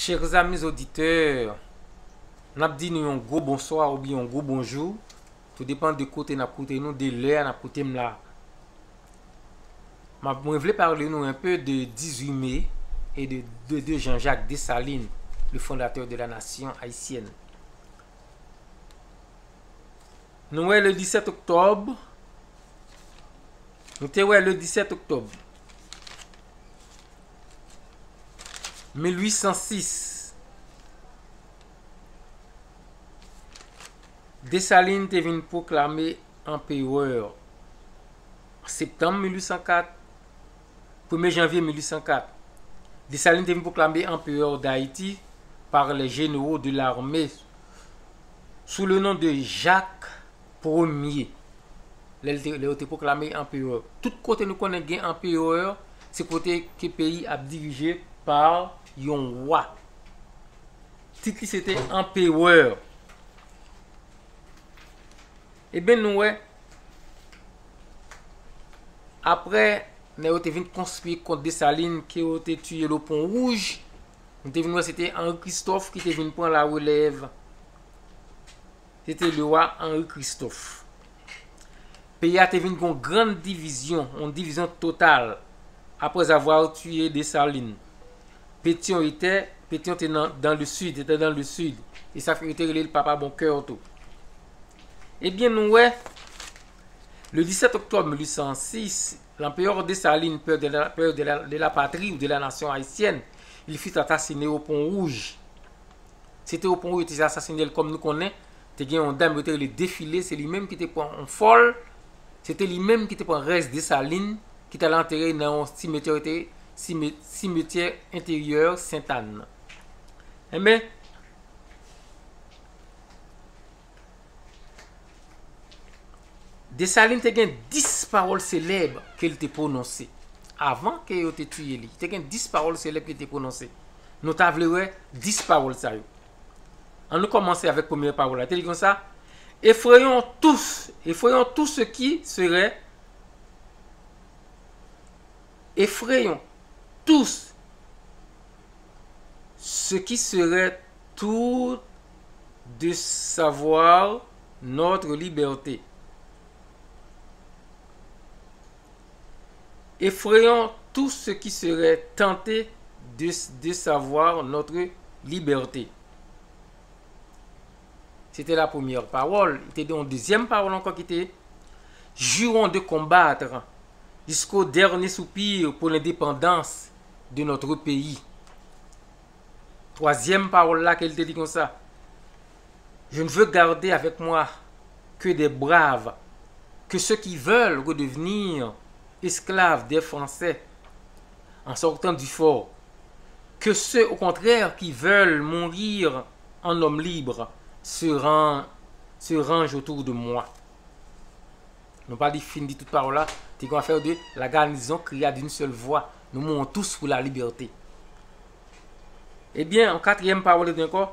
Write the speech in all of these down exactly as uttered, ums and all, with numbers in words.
Chers amis auditeurs, n ap di nou yon gwo bonswa oubyen yon gwo bonjou, tou depann de kote n ap koute nou, de lè a n ap koute m la. M ap, mwen vle pale nou enpe de dizuit me e de, de, de Jean-Jacques Dessalines, le fondateur de la nation haïtienne. Nou wè le disèt oktòb, nou te wè le disèt oktòb mil ui san sis, Desalin te vin pwoklame anperè. Septanm mil ui san kat, premye janvye mil ui san kat, Desalin te vin pwoklame anperè d'Ayiti par les généraux de l'armée sous le nom de Jacques Premye. Lè l te, lè yo te pwoklame anperè. Tout kote nou konnen gen anperè, se kote ke peyi ap dirije pa yon wa. Tit li se te anperè. Ebyen, nou wè, apre, nèg yo te vin konspire kont Desalin, ke yo te tiye l o Pon Wouj, nou te vin wè se te Henri Christophe ki te vin pran larelèv. Se te le wa Henri Christophe. Peyi a te vin gon grann divizyon, yon divizyon total, après avoir tué Dessalines. Pétion était, Pétion te nan, dans le sud, était dans le sud. E sa fè yo te rele l Papa Bon Cœur tou. Ebyen, nou wè, le disèt oktòb mil ui san sis, l'empereur Dessalines, père de la, père de la, de la patrie ou de la nation haïtienne, il fut assassiné au Pont Rouge. Se te o Pon Wouj yo te asasine l, kòm nou konnen, te gen yon dam yo te rele Defile, se li menm ki te pran yon fòl, se te li menm ki te pran rès Desalin, ki t al antere nan yon simetyè, te, sime-, simetyè enteryè Sentàn. Enben, Desalin te gen dis pawòl selèb ke l te pwononse. Avan ke yo te tiye li, te gen dis pawòl selèb ke l te pwononse. Nou ta vle wè dis pawòl sa yo. Ann nou kòmanse avèk premyè pawòl la. Te di konsa, effrayons tous, effrayons tout ce qui serait, effrayons tous ce qui serait tout de savoir notre liberté. Effrayons tout ce qui serait tenté de, de savoir notre liberté. Se te la premyè pawòl. Te gen yon dezyèm pawòl ankò ki te, jurons de combattre jusqu'au dernier soupir pour l'indépendance de notre pays. Twazyèm pawòl la ke l te di konsa, je ne veux garder avec moi que des braves, que ceux qui veulent redevenir esclaves des Français en sortant du fort, que ceux, au contraire, qui veulent mourir en hommes libres se ran-, se rangent autour de moi. Nou pa di fin di tout pawòl la, te gen afè de la garnison cria d'une seule voix, nous mourons tous pour la liberté. Ebyen, an katriyèm pawòl li di ankò,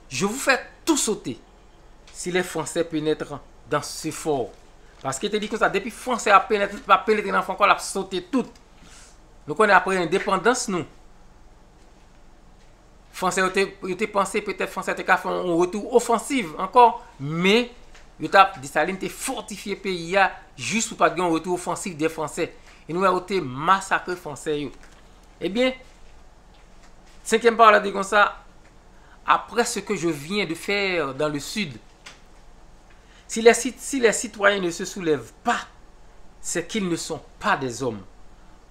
je vous fais tout sauter si les Français pénètrent dans ce fort. Paske te di konsa, depi Fransè ap penetre, ap penetre nan fò ankò, l ap sote tout. Nou konnen apre endepandans nou, Fransè yo te, yo te panse petèt Fransè te ka fè yon retou ofansiv ankò, men yo t ap, Desalin te fòtifye peyi a jis pou pa t gen yon retou ofansiv dè Fransè. E nou wè yo te masakre Fransè yo. Ebyen, senkyèm pawòl la di konsa, après ce que je viens de faire dans le sud, si les, ci- si les citoyens ne se soulèvent pas, c'est qu'ils ne sont pas des hommes.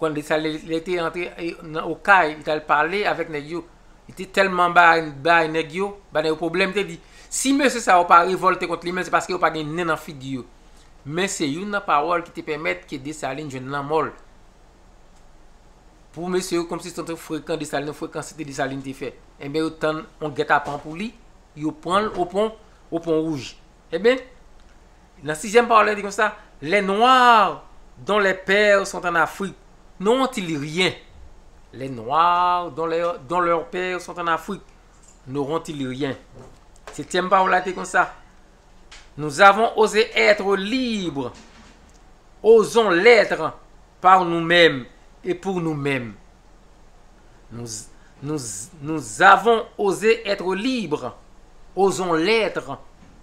Kòm Desalin, lè l te antre, e, nan Okay, li t al pale avèk nèg yo. Li te tèlman bay, bay nèg yo, bay nèg yo pwoblèm, li te di, si mesye sa yo pa revòlte kont li menm, se paske yo pa gen nen nan figi yo. Men se youn nan pawòl ki te pèmèt ke Desalin jwenn lanmò l. Pou mesye yo, kòmsi se yon frekan Desalin, yon frekansite Desalin te fè. Enben, yo tann yon gètapan pou li, yo pran l o Pon, o Pon Wouj. Enben, nan sizyèm pawòl la, li di konsa, les Noirs dont les pères sont en Afrique n'auront-ils rien? Les Noirs dont les, dont leurs pères sont en Afrique n'auront-ils rien? Setyèm pawòl la te konsa, nous avons osé être libres, osons l'être par nous-mêmes et pour nous-mêmes. Nous, Nous, nous avons osé être libres, osons l'être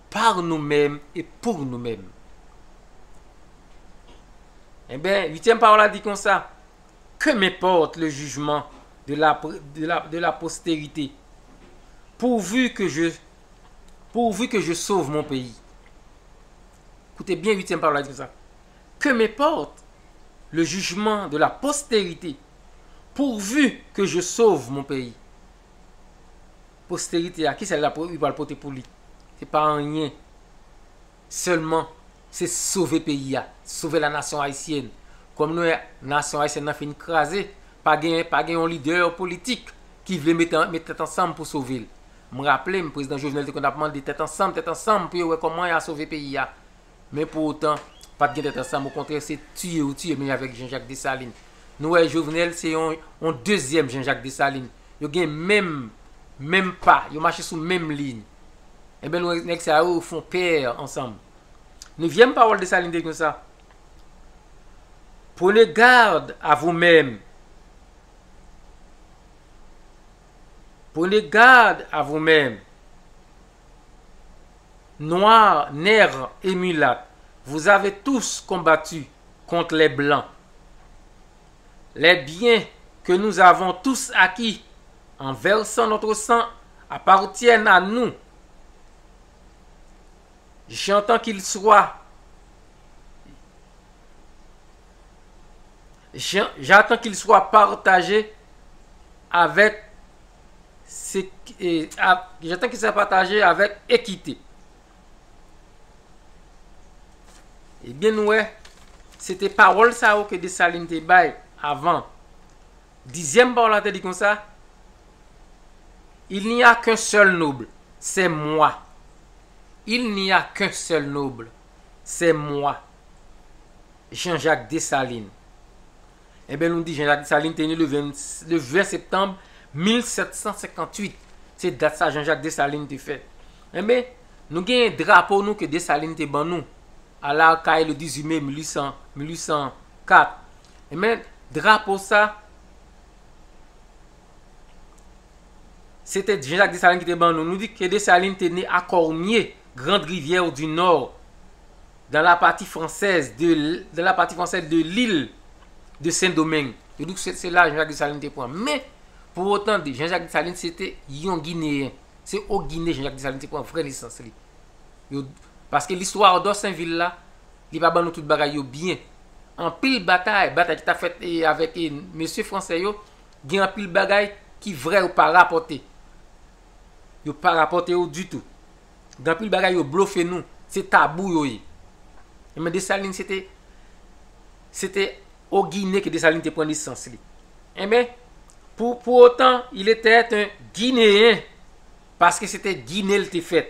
par nous-mêmes et pour nous-mêmes. Ebyen, uityèm pawòl la di konsa, que m'importe le jugement de la, de la, de la postérité, pourvu que je, pourvu que je sauve mon pays. Koute byen, uityèm pawòl la di konsa, que m'importe le jugement de la postérité, pourvu que je sauve mon pays. Posterite a, kisa l ap, li pral pote pou li? Se pa anyen. Sèlman, se sove peyi a, sove la nasyon ayisyèn. Kòm nou wè, nasyon ayisyèn nan fin kraze, pa gen, pa gen yon lidè politik ki vle met, met tèt ansanm pou sove l. M raple m, prezidan Jovenel te konn ap mande tèt ansanm, tèt ansanm pou yo wè kòman y a sove peyi a. Men pou otan, pa t gen tèt ansanm, okontrè, se tiye yo tiye, menm avèk Jean-Jacques Dessalines. Nou wè, Jovenel se yon, yon dezyèm Jean-Jacques Dessalines. Yo gen menm, menm pa, yo mache sou menm liy. Ebyen, nou wè, nèg sa yo fon pè ansanm. Nevyèm pawòl Dessalines te konsa, prenez garde à vous-même. Prenez garde à vous-même. Noirs, nègres et mulattes, vous avez tous combattu contre les Blancs. Les biens que nous avons tous acquis en versant notre sang appartiennent à nous. J'entends qu'ils soient, j'entends qu'ils soient partagés avec, j'entends qu'ils soient partagés avec équité. Ebyen, nou wè, se te pawòl sa yo ke Desalin te bay avan. Dizyèm pawòl la te di konsa, il n'y a qu'un seul noble, c'est moi. Il n'y a qu'un seul noble, c'est moi. Jean-Jacques Dessalines. Ebyen, nou di Jean-Jacques Dessalines te ne le ven, le ven septanm mil sèt san senkantuit. Se dat sa Jean-Jacques Dessalines te fèt. Ebyen, nou genyen drapo nou ke Dessalines te ban nou. A la kay le dizuit me mil uit san, mil uit san kat. Ebyen, drapo sa, se te Jean-Jacques Dessalines ki te ban nou. Nou di ke Dessalines te ne a Cormier, Grande Rivière du Nord, dans la partie française de, dans la partie française de l'île de Saint-Domingue. Yo di se, se la Jean-Jacques Dessalines te pran. Men, pou otan, Jean-Jacques Dessalines se te yon Gineyen. Se o Gine Jean-Jacques Dessalines te pran vrè nesans li. Yo, paske listwa Odò Senvil la, li pa ban nou tout bagay yo byen. Anpil batay, batay ki ta fèt, e, avèk, e, mesye fransè yo, gen anpil bagay ki vrè yo pa rapòte. Yo pa rapòte yo ditou. Gen anpil bagay yo blofe nou, se tabou yo ye. Ebyen, Desalin se te, se te o Gine ke Desalin te pran nesans li. Ebyen, pou, pou otan, il était un Guinéen, paske se te Gine l te fèt.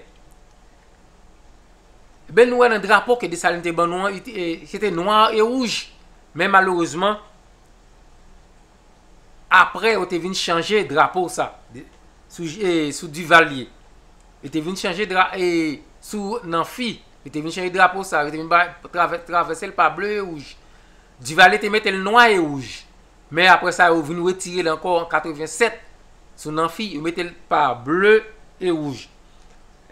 Ebyen, nou wè nan drapo ke Desalin te ban nou an, li te, e, se te nwa e wouj. Men malerezman, apre, yo te vin chanje drapo sa, de, sou, e, sou Duvalier. Yo te vin chanje dra, e, sou Namphy, yo te vin chanje drapo sa, yo te vin ba, travè, travèse l pa ble e wouj. Duvalier te mete l nwa e wouj. Men apre sa, yo vin retire l ankò an katrevennsèt, sou Namphy, yo mete l pa ble e wouj.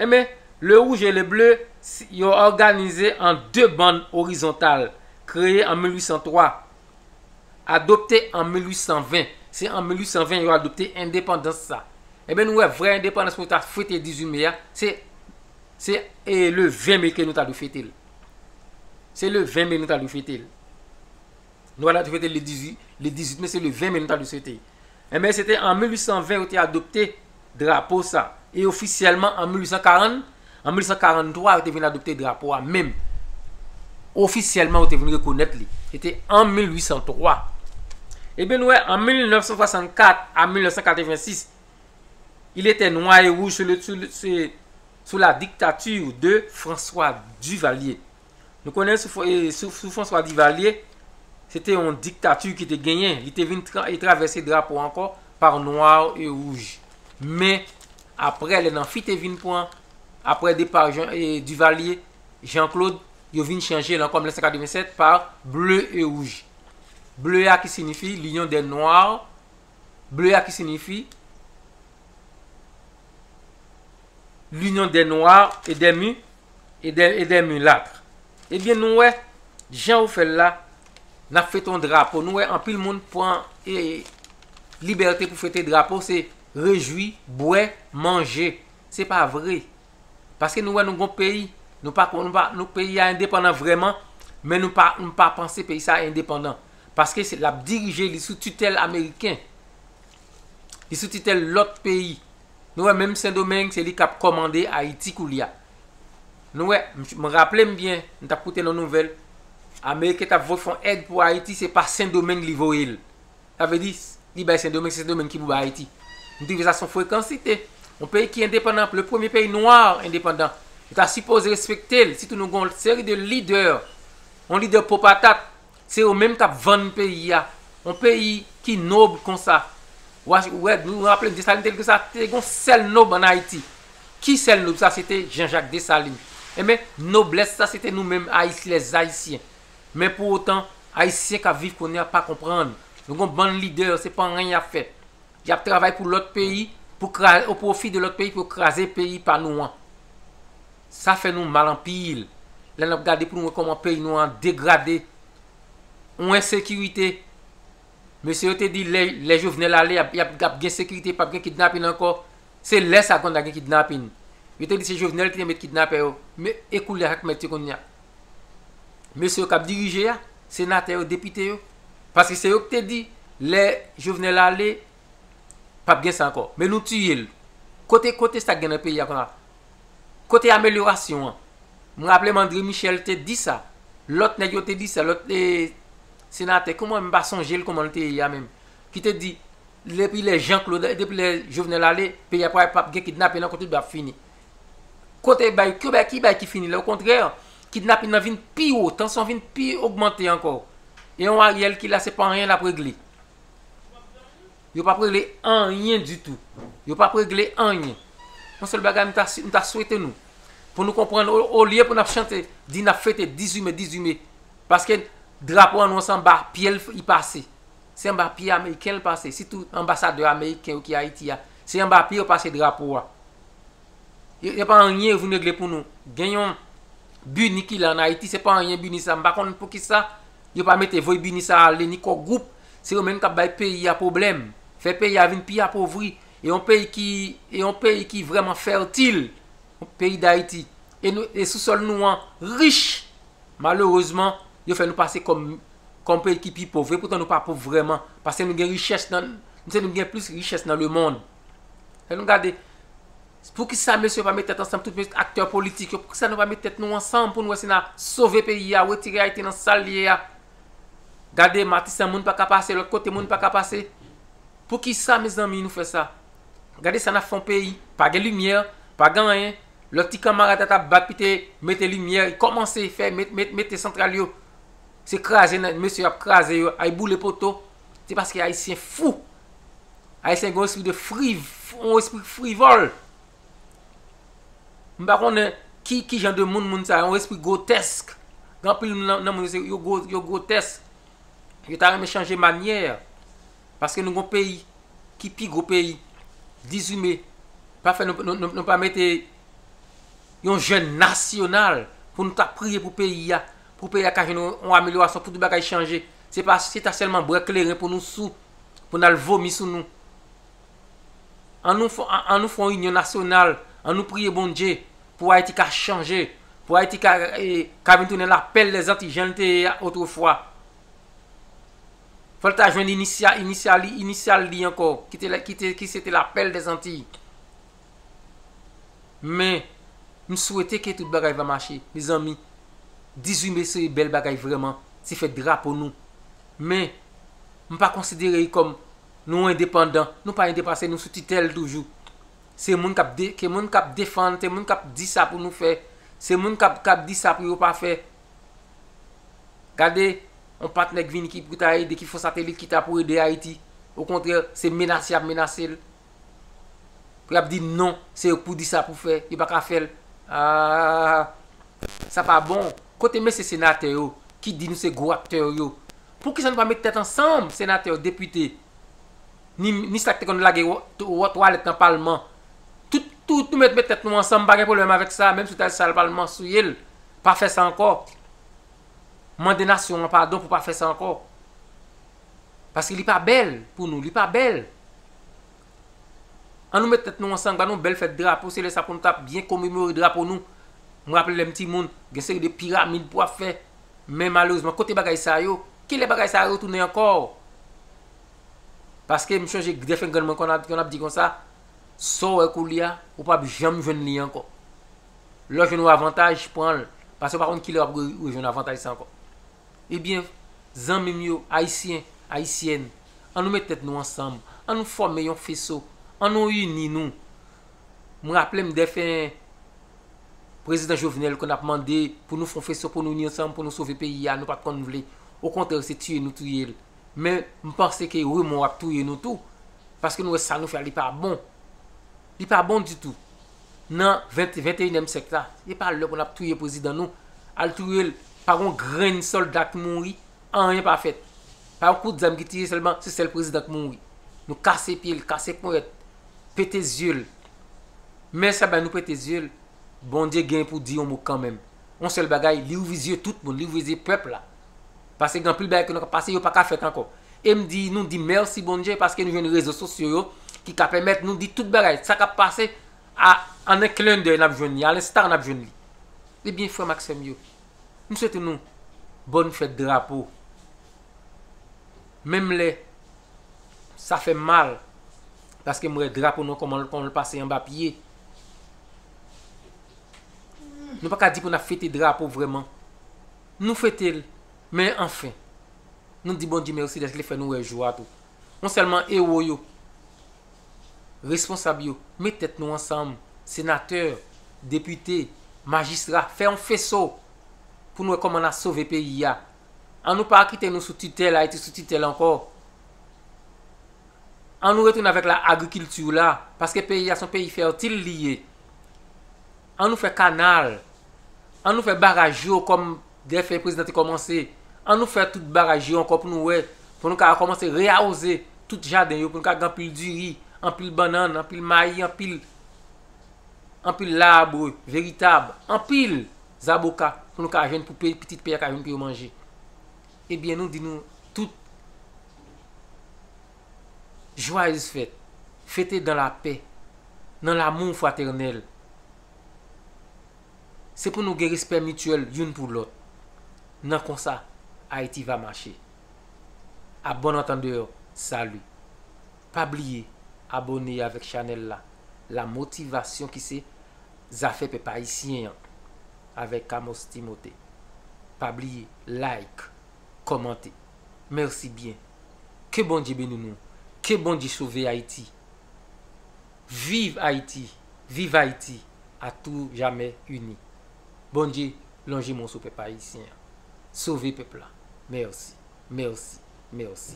Ebyen, le rouge et le bleu, si, yo òganize an de bann orizontal, kreye an mil uit san twa, adopte an mil uit san ven. Se an mil uit san ven yo adopte endepandans sa. Ebyen, nou wè vrè endepandans pou ta fete dizuit me a, se, se, e, le ven me ke nou ta dwe fete l. Se le ven me nou ta dwe fete l. Nou pa ta dwe fete l le dizuit, le dizuit me, se le ven me nou ta dwe fete l. Ebyen, se te an mil uit san ven yo te adopte drapo sa. E ofisyèlman, an mil uit san karant, an mil uit san karanntwa, yo te vin adopte drapo a menm. Ofisyèlman, yo te vin rekonèt li. Se te an mil uit san twa. Ebyen, nou wè, an mil nèf san swasannkat a mil nèf san katrevensis, il était noir et rouge sous le, sous le, sous, sous la dictature de François Duvalier. Nou konnen sou, e, sou, sou François Duvalier, se te yon diktati ki te genyen. Li te vin tra, e travèse drapo ankò pa nwa e wouj. Men, apre, lè Namphy te vin pran, apre depa Jean, e, Duvalier, Jean-Claude, yo vin chanje l ankò an mil nèf san katrevennsèt pa ble e wouj. Ble a ki siyifi l'Union des Noirs, ble a ki siyifi L'Union des Noirs et des Mu- et des, et des Mulatres. Ebyen, nou wè, jan ou fè l la, n ap fete yon drapo. Nou wè, anpil moun pran e, libète pou fete drapo, se rejwi, bwè, manje. Se pa vre. Paske nou wè, nou gon peyi, nou pa, nou pa, nou peyi a endepandan vrèman, men nou pa, nou pa panse peyi sa endepandan. Paske se, l ap dirije, li sou titèl ameriken. Li sou titèl lòt peyi. Nou wè, menm Sendomeng, se li k ap kòmande Ayiti koulye a. Nou wè, m, m raple m byen, m t ap koute nan nouvèl, Ameriken t ap voye fè yon èd pou Ayiti, se pa Sendomeng li voye l. Sa vle di, li bay Sendomeng, se Sendomeng ki pou bay Ayiti. M twouve sa se yon frekansite. Yon peyi ki endepandan, le premye peyi nwa endepandan. Yo ta sipoze respekte l, sitou nou gen yon seri de lidè, yon lidè po patat, se yo menm k ap vann peyi a. Yon peyi ki nob konsa. Ou wè, nou raple, Desalin te di konsa, te gen yon sèl nob ann Ayiti. Ki sèl nob sa? Se te Jean Jacques Desalin. Enben, noblès sa, se te nou menm, Ayis-, lèzayisyen. Men pou otan, Ayisyen k ap viv kounye a pa konprann. Nou gon bann lidè, se pa anyen y ap fè. Y ap travay pou lòt peyi, pou kra-, o pwofi de lòt peyi, pou yo kraze peyi pa nou an. Sa fè nou mal anpil. Lè n ap gade pou nou wè kòman peyi nou an degrade. Yon ensekirite. Mesye yo te di lè, lè Jovenel ale, y ap, y ap, y ap gen sekirite, p ap gen kidnapin ankò. Se lè sa konn ta gen kidnapin. Yo te di se Jovenel ki te met kidnapè yo. Men e koulye a k mèt yo kounye a. Mesye yo k ap dirije a, senatè yo, depite yo. Paske se yo ki te di, lè Jovenel ale, p ap gen sa ankò. Men nou tiye l. Kote, kote sa k gen nan peyi a konsa? Kote amelyorasyon an? M raple m André Michel te di sa. Lòt nèg yo te di sa, lòt e, senatè, kòman m pa sonje l kòman l te ye a menm. Ki te di, depi lè Jean Claude, depi lè Jovenel ale, peyi a p ap gen kidnapin nan kote l ap fini. Kote bay, ki bay, ki bay ki fini la? Okontrè, kidnapin nan vin pi wo, tansyon vin pi ogmante ankò. E yon Ariel ki la, se pa anyen l ap regle. Yo p ap regle anyen ditou. Yo p ap regle anyen. Yon sèl bagay m ta, m ta swete nou, pou nou konprann, o, olye pou n ap chante, di n ap fete dizuit me, dizuit me. Paske drapo an nou se anba pye l, li pase. Se anba pye ameriken l pase. Sitou anbasadè ameriken yo ki Ayiti a. Se anba pye yo pase drapo a. Yo, yo pa anyen yo vin regle pou nou. Gen yon BINUH ki la ann Ayiti, se pa anyen BINUH sa. M pa konn poukisa yo pa mete voye BINUH sa ale, ni kò gwoup. Se yo menm k ap bay peyi a pwoblèm. Fè peyi a vin pi apovri. E yon peyi ki, e yon peyi ki vrèman fètil, peyi Dayiti. E nou, e sousòl nou an rich. Malerezman, yo fè nou pase kòm, kòm peyi ki pi pòv. Epoutan nou pa pòv vrèman. Paske nou gen richès nan, nou se nou gen plis richès nan lemonn. Lè nou gade, poukisa mesye yo pa met tèt ansanm, tout mesye aktè politik yo, poukisa nou pa met tèt nou ansanm pou nou wè si n a sove peyi a, retire Ayiti nan sa l ye a? Gade, Matisan moun pa ka pase, lòt kote moun pa ka pase. Poukisa, mezanmi, nou fè sa? Gade sa n ap fè yon peyi, pa gen limyè, pa gen anyen. Lòt ti kanmarad la t ap bat pou te mete limyè, li kòmanse fè, met, met, mete santral yo. Se kraze, mesye ap kraze yo, ay boule poto. Se paske Ayisyen fou. Ayisyen gen yon espri de friv, yon espri frivòl. M pa konnen ki, ki jan de moun, moun sa, yon espri gwotèsk. Gen anpil nan, nan moun yo, se, yo gwo, yo gwotèsk. Yo ta renmen chanje manyè. Paske nou gon peyi ki pi gwo peyi. Dizuit me, pa fè nou, nou, nou, nou pa mete yon jèn nasyonal pou nou ta priye pou peyi a, pou peyi a ka jwenn yon, yon amelyorasyon, pou tout bagay chanje. Se pa, se ta sèlman bwè kleren pou nou sou, pou n al vomi sou nou. An nou fè, an, an nou fè yon inyon nasyonal, an nou priye Bondye pou Ayiti ka chanje, pou Ayiti ka, e, ka vin tounen lapèl dèzantiy jan l te ye otrefwa. Fò l ta jwenn inisyal, inisyal, inisyal li ankò, ki te, ki te, ki se te lapèl dèzantiy. Men, m swete ke tout bagay va mache. Mezanmi, dizuit me se bèl bagay vrèman. Se fèt drapo nou. Men, m pa konsidere l kòm nou endepandan. Nou pa endepandan, se nou sou titèl toujou. Se moun k ap de-, ke moun k ap defann, se moun k ap di sa pou nou fè. Se moun k ap, k ap di sa pou yo pa fè. Gade, yon patnè k vini ki pou ta ede, ki fè yon satelit ki ta pou ede Ayiti. Okontrè, se menase y ap menase l. Pou y ap di non, se yo k pou di sa pou fè, yo pa ka fè l. Ah, sa pa bon. Kote mesye senatè yo, ki di nou se gwo aktè yo? Poukisa nou pa met tèt ansanm, senatè yo, depite? Ni, ni sa k te konn lage wo-, wo-, twalèt nan palman. Tout, tout Tout nou met, met tèt nou ansanm, pa gen pwoblèm avèk sa, menm si w ta al sal palman, souye l, pa fè sa ankò. Mande nasyon an padon pou pa fè sa ankò. Paske li pa bèl pou nou, li pa bèl. An nou met tèt nou ansanm, ba nou bèl fèt drapo, se lè sa pou nou t ap byen komemore drapo nou. Mwen raple lè m timoun, gen seri de piramid pou ap fè. Men malerezman, kote bagay sa yo? Kilè bagay sa yo retounen ankò? Paske m chonje defen grann mwen konn ap, konn ap di konsa, sa w wè koulye a, ou p ap janm jwenn li ankò. Lè w jwenn yon avantaj, pran l, paske w pa konn kilè w ap re-, rejwenn avantaj sa ankò. Ebyen, zanmi m yo, Ayisyen, Ayisyèn, an nou met tèt nou ansanm, an nou fòme yon feso, an nou ini nou. M raple m defen Prezidan Jovenel konn ap mande pou nou fè yon feso pou nou ini ansanm, pou nou sove peyi a, nou pa t konn vle. Okontrè, se tiye nou tiye l. Men, m panse ke remò ap touye nou tou, paske nou wè sa nou fè a, li pa bon. Li pa bon ditou. Nan vent, venteyinyèm syèk la, e pa lè pou n ap touye prezidan nou, al touye l, pa gon grenn sòlda ki mouri, anyen pa fèt. Pa yon kout zam ki tire sèlman, se sèl prezidan ki mouri. Nou kase pye l, kase ponyèt, pete zye l. Men sa bay nou pete zye l, Bondye gen pou di yon mo kanmenm. Yon sèl bagay, li ouvri zye tout moun, li ouvri zye pèp la. Paske gen anpil bagay ke nou ka pase, yo pa ka fèt ankò. E m di, nou di mèsi Bondye paske nou jwenn rezo sosyo yo ki ka pèmèt nou di tout bagay, sa k ap pase a, an en clin d'œil n ap jwenn li, a lenstan n ap jwenn li. Ebyen, frè m ak sè m yo, m swete nou bòn fèt drapo. Menm lè sa fè m mal, paske m wè drapo nou kòman, kòman l pase anba pye. Nou pa ka di pou n ap fete drapo vrèman. Nou fete l, men anfen, nou di Bondye mèsi dèske li fè nou wè jou a tou. Non sèlman ewo yo, responsab yo, met tèt nou ansanm, senatè, depite, majistra, fè yon feso pou n wè kòman n a sove peyi a. An nou pa kite nou sou titèl, Ayiti sou titèl ankò. An nou retounen avèk la agrikilti la, paske peyi a se yon peyi fètil li ye. An nou fè kanal, an nou fè baraj yo kòm defen prezidan te kòmanse. An nou fè tout baraj yo ankò pou nou wè, pou nou ka kòmanse reyawoze tout jaden yo, pou nou ka gen anpil diri, anpil bannann, anpil mayi, anpil, anpil larbre veritab, anpil zaboka, pou nou ka jwenn pou pe-, pitit peyi a ka jwenn pou yo manje. Ebyen, nou di nou tout, joyeuses fêtes, fete dans la paix, nan lanmou fratènèl. Se pou nou gen respè mityèl youn pou lòt. Nan konsa, Ayiti va mache. A bon antandè, sali. Pa bliye abòne avèk chanèl la, La Motivation ki se zafè pèp ayisyen an, avèk Amos Timothée. Pa bliye like, kòmante. Mèsi byen. Ke Bondye beni nou. Ke Bondye sove Ayiti. Viv Ayiti. Viv Ayiti. A tou jamè ini. Bondye lonje men w sou pèp ayisyen an. Sove pèp la. Mèsi. Mèsi. Mèsi.